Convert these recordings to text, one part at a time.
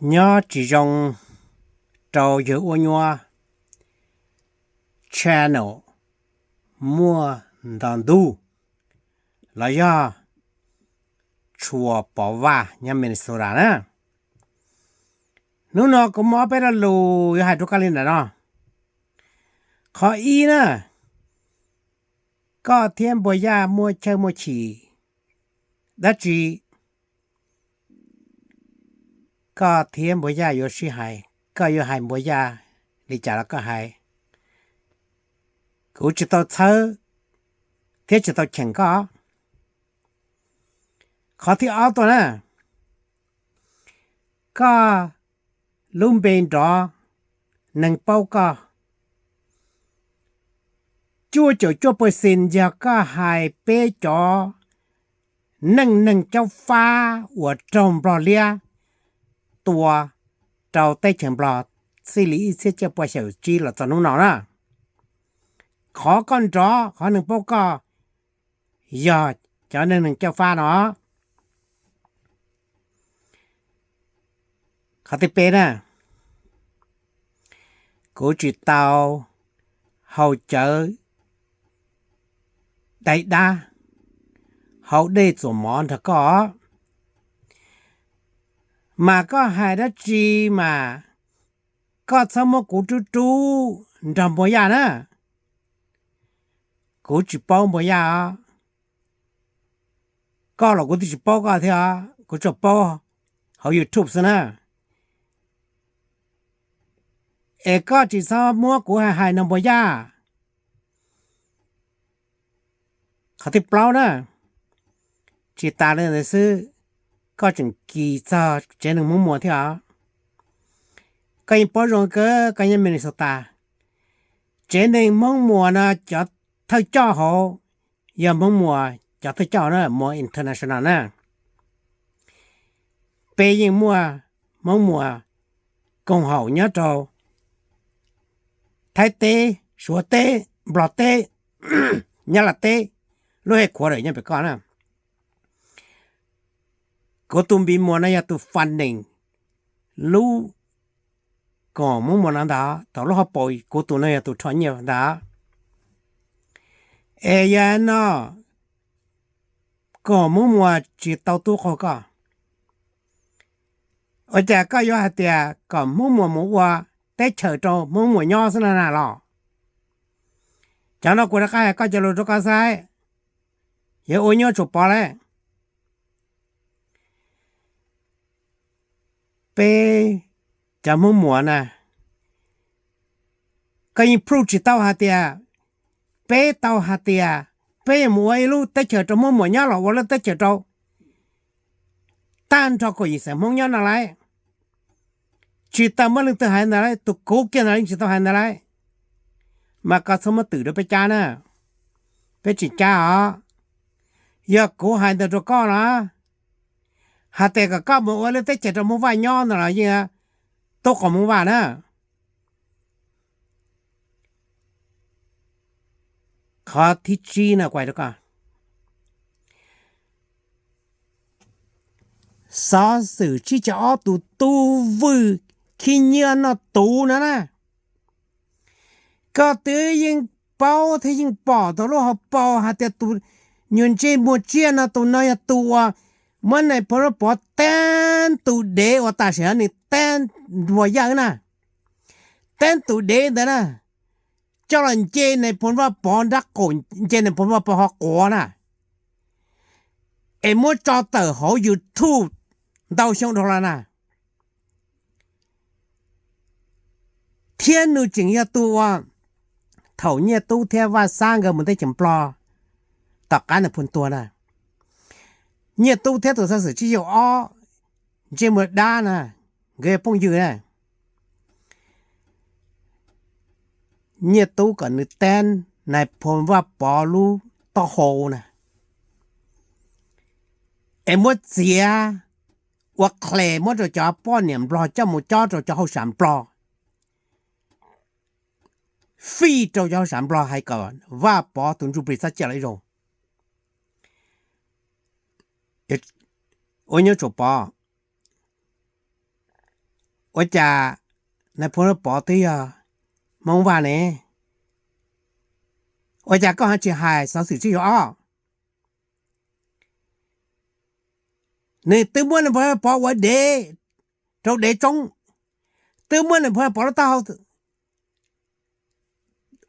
Nyob tsis zoo rau yawg ua nyuab channel muaj nto ntuj los yog tshua Pov Vaj nyob Minnesota na. Hnub no kuv muaj ob peb lo lus yuav hais rau koj li ntawm no. Qhov ib na, koj thiab Npua Yaj muaj chawj muaj chim dab tsi, koj thiab Npua Yaj yuav sib hais, koj yuav hais Npua Yaj li cas los koj hais, kuv tsis tau txhawb thiab tsis tau cheem koj. Qhov thib ob tuaj na, koj lub npe nrov neeg paub koj cuaj caum cuaj percent yog koj hais peb cov neej neeg caub fab uas raug Nplog liab tua rau teb chaws Nplog txij li ib txhiab cuaj pua xya caum tsib los txog hnub no na. Qhov koj nrov, qhov neeg paub koj yog cov neej neeg caub fab no. Qhov thib peb na, kuv tsis tau haus cawv dai dab, haus dej txuas mov nrog koj, mas koj hais dab tsi mas koj txhob muab kuv rub rub nrog Npua Yaj na. Kuv tsis paub Npua Yaj os, koj los kuv twb tsis paub koj thiab os, kuv tsuas paub hauv YouTube xwb na. Es koj tsis txhob muab kuv hais hais nrog Npua Yaj. Qhov thib plaub na, tsis tas li ntawd xwb, koj tseem kis txog tsev neeg Hmoob Muas thiab os. Koj yeej paub zoo kawg, koj nyob Minnesota, tsev neeg Hmoob Muas no cov thawj coj hauv yog Hmoob Muas cov thawj coj na, Muas International na. Peb yeej muaj Hmoob Muas koom haum nyob rau Thaib teb, Suav teb, Nplog teb, Nyab Laj teb, lub hej khuav lawm nyob pem koj na. Kuv tus npis muas no yog tus funding lub koom Hmoob Muas no ntag, thaum lub hauv paus kuv tus no yog tus rho nyiaj ntag. Es yog no koom Hmoob Muas tsis tau tub qaug koj, ua cas koj yuav hais tias kom Hmoob Muas mus ua teb chaws rau Hmoob Muas nyob xwb na na los? Cov no kuv rov qab hais koj cov lus rau koj saib, yog ua nyuaj tsum pov lawm. Peb cov Hmoob Muas na, koj yeej prove tsis tau hais tias, peb tau hais tias peb yuav mus ua ib lub teb chaws rau Hmoob Muas nyob los ua lub teb chaws rau tag nrho kaum yim xeem Hmoob nyob no lauj. Tsis tau muaj leej twg hais ntawd lauj, tus kuv kiag ntawd yeej tsis tau hais ntawd lauj. Mas koj txhob muab twm rau peb cab na, peb tsis cab os. Yog kuv hais ntawd rau koj los, hais tias kom koj mus ua lub teb chaws rau Hmoob Vaj nyob no los yeej tub qaug Hmoob Vaj na. Qhov thib tsib no kuv hais rau koj, xov xwm tsib caug ob tus tub vwj khib nyiab noj tuv no na, koj twb yeej paub thiab yeej pom tau lub hauv paus hais tias tus nyuag ntsej muag tsiaj no, tus no yog tus uas muab nais phoo Vaj Pov teeb tus dev uas tam sim no nws teeb Npua Yaj na, teeb tus dev ntawd na, coj los nce nais phoo Vaj Pov nrab qaum, nce nais phoo Vaj Pov ho quav na, es muab tso tawm hauv YouTube ntau xyoo dhau los na. Thiab nws tseem yog tus uas thaum Nyiaj Tub thiab Vaj Xab nkawd mus teb chaws Nplog tom qab nais phoo tuag na, Nyiaj Tub thiab tus xov xwm tsib caug ob ntsej muag dab na, nkawd yog phooj ywg na. Nyiaj Tub kom nws teeb nais phoo Vaj Pov lub taub hau na, es muab txiav ua qhes muab rau cov poj niam Nplog coj mus cob rau cov hauj sam Nplog, fij rau cov hauj sam Nplog hais kom Vaj Pov tus ntsuj plig txhob ciaj los ib zaug. Ua nyuaj tsum pov. Ua cas nais phoo Pov twb yog Hmoob Vaj ne? Ua cas koj ho tsis hais xov xwm tsib caug ob? Nws twb muab nais phoo Pov ua dev rau dev tsoob, twb muab nais phoo Pov lub taub hau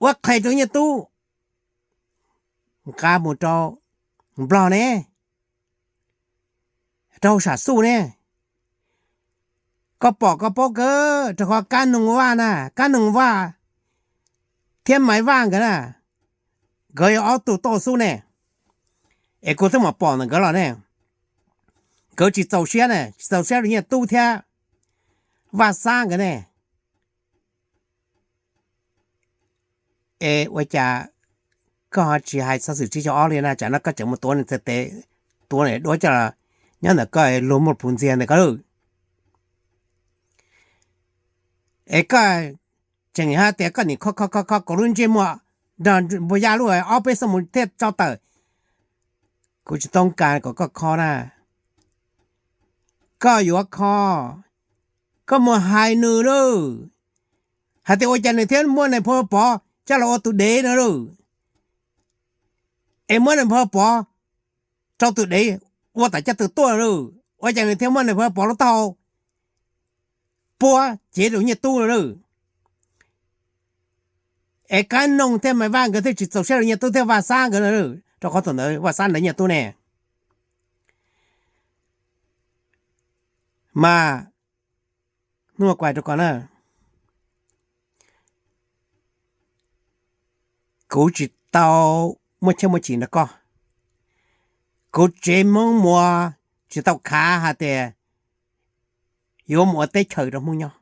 ua qhev rau Nyiaj Tub nqa mus rau Nplog ne, rau hauv sam xuj ne. Koj pom koj paub kawg, rau qhov Kab Noog Vaj na, Kab Noog Vaj thiab Maiv Vaj nkawd na, nkawd yog ob tug tuaj xub ne. Es kuv twb mam pom ntawm nkawd los ne, nkawd tsis txaus siab ne, tsis txaus siab rau Nyiaj Tub thiab Vaj Xab nkawd ne. Es ua cas koj ho tsis hais xov xwm tsib caug ob li na? Tsam no koj tseem mus tuav nws txhais tes, tuav nws duab coj los nyob ntawm koj lug muaj plhus ntxiag ntawm koj lawm. Es koj tseem hais tias koj nim kho kho kho kho kuv lub ntsej muag nrog Npus Yaj lub ob peb xuab moos thiaj tso tawm. Kuv tsis toob kas kom koj kho na. Koj yuav kho, koj mus hais nws lauj, hais tias ua cas nws thiaj muab nais phoo Pov coj los ua tus dev no lauj, es muab nais phoo Pov rau tus dev ua tom coj tus tuaj lauj, ua cas nws thiaj muab nais phoo Pov lub taub hau puab cev rau Nyiaj Tub no lauj. Es Kab Noog thiab Maiv Vaj nkawd thiaj tsis txaus siab rau Nyiaj Tub thiab Vaj Xab nkawd no lauj, rau qhov thaum ntawd Vaj Xab nrog Nyiaj Tub ne. Mas hnub no kuv hais rau koj na, kuv tsis tau muaj cheeb muaj chim nrog koj. Kuv tsev Hmoob Muas tsis tau khav hais tias yuav mus ua teb chaws rau Hmoob nyob.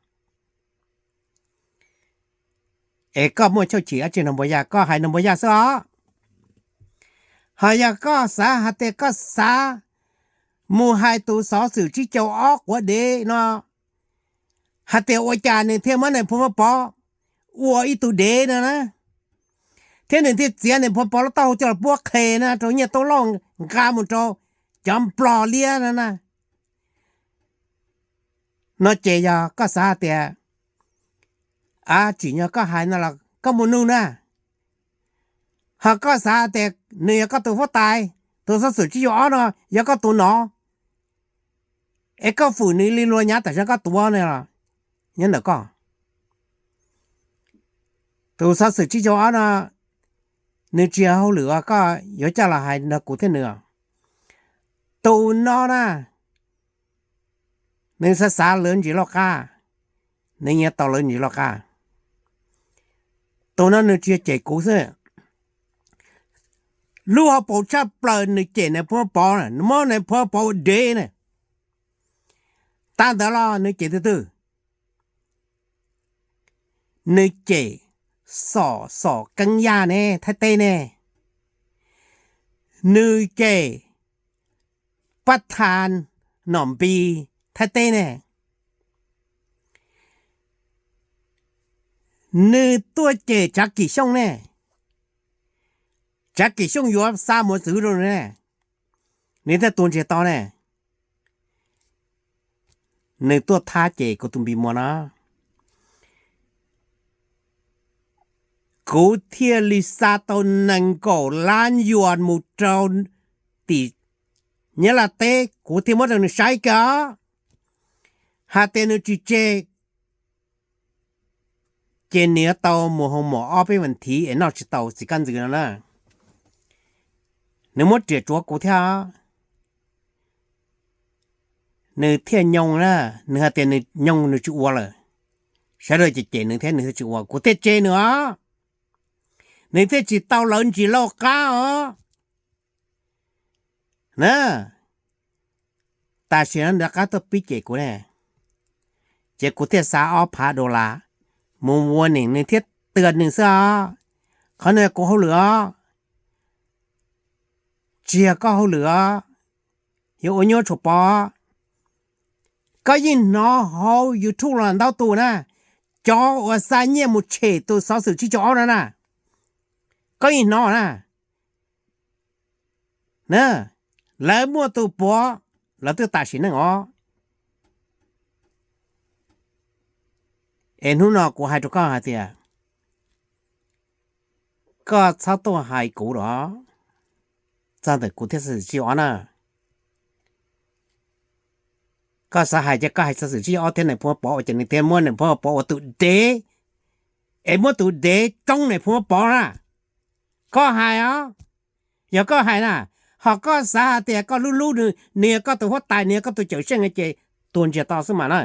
Es koj muaj cheeb chim dab tsi nrog Npus Yaj, koj hais nrog Npus Yaj xwb os. Ho yog koj xav hais tias koj xav mus hais tus xov xwm tsib caug ob quav dev no, hais tias ua cas nws thiaj muab nais phoo Pov ua ib tug dev no na, thiab nws thiaj txiav nais phoo Pov lub taub hau coj los puab qhe na rau Nyiaj Tub Lauj nqa mus rau cov Nplog liab no na. No ces yog koj xav hais tias, a, tsim nyog koj hais no los koj mus nug na. Ho koj xav hais tias nws yog koj tus huab tais, tus xov xwm tsib caug ob no yog koj tus no, es koj fwm nws li luag nyav tam sim no koj tuav no los nyob ntawm koj. Tus xov xwm tsib caug ob no nws tsis yog hauj lwm uas koj yuav coj los hais nrog kuv thiab nws. Tus no na, nws xav xav lawv ntsis lauj qab, nws yuav tau lawv ntsis lauj qab. Tus no nws tsis yog cem kuv xwb, lub hauv paus tshaj plaws nws cem nais phoo Pov, nws muab nais phoo Pov ua dev na. Tas ntawd los nws cem twg twg? Nws cem Xom Xom Keeb Yaj ne, Thaib teb ne. Nws cem Pab Thas Nom Npis, Thaib teb ne. Nws tuaj cem Tsav Kim Xyooj ne. Tsav Kim Xyooj yuav xa mos txwv rau nws ne, nws thiaj tua ntsiag to ne. Nws tuaj thab cem kuv tus Npis Muas no, kuv thiaj li xa tau nees nkaum lab yuas mus rau tim Nyab Laj teb, kuv thiaj muab rau nws saib kiag os. Hais tias nws tsis tseg, ces nws yuav tau mus hoo mom ob peb vas thiv es noj tsis tau txiv kab ntxws no na. Nws muab riam tsuav kuv thiab, nws thiaj nyoo na. Nws hais tias nws nyoo nws tsis ua lawm, sawv daws cem cem nws thiab nws thiaj tsis ua, kuv thiaj tseg nws os. Nws thiaj tsis tau lawv ntsis lauj qab os. Na, tam sim no nws rov qab tuaj pib cem kuv ne, ces kuv thiaj xa ob phav dollar mus ua neem nws thiab twag nws xwb os. Qhov no yog kuv hauj lwm os, tsis yog koj hauj lwm os, yog ua nyuaj tshuav pov. Koj yeej hnov hauv YouTube los ntau tus na, cov uas xa nyiaj mus tshem tus xov xwm tsib caug ob no na, koj yeej hnov na. Na, lawv muaj tus puav, lawv twb tam sim neej os. Es hnub no kuv hais rau koj hais tias koj txhob tuaj hais kuv los txog ntawm kuv thiab Xov Xwm Tsib Ob na. Koj xav hais ces koj hais Xov Xwm Tsib Ob thiab Nais Phoo Pov ua ces nws thiaj muab Nais Phoo Pov ua tus dev, es muab tus dev roob Nais Phoo Pov na. Koj hais os, yog koj hais na, ho koj xav hais tias koj hlub hlub nws, nws yog koj tus huab tais, nws yog koj tus cawm seej ces tua ntsiag to xwb mas na.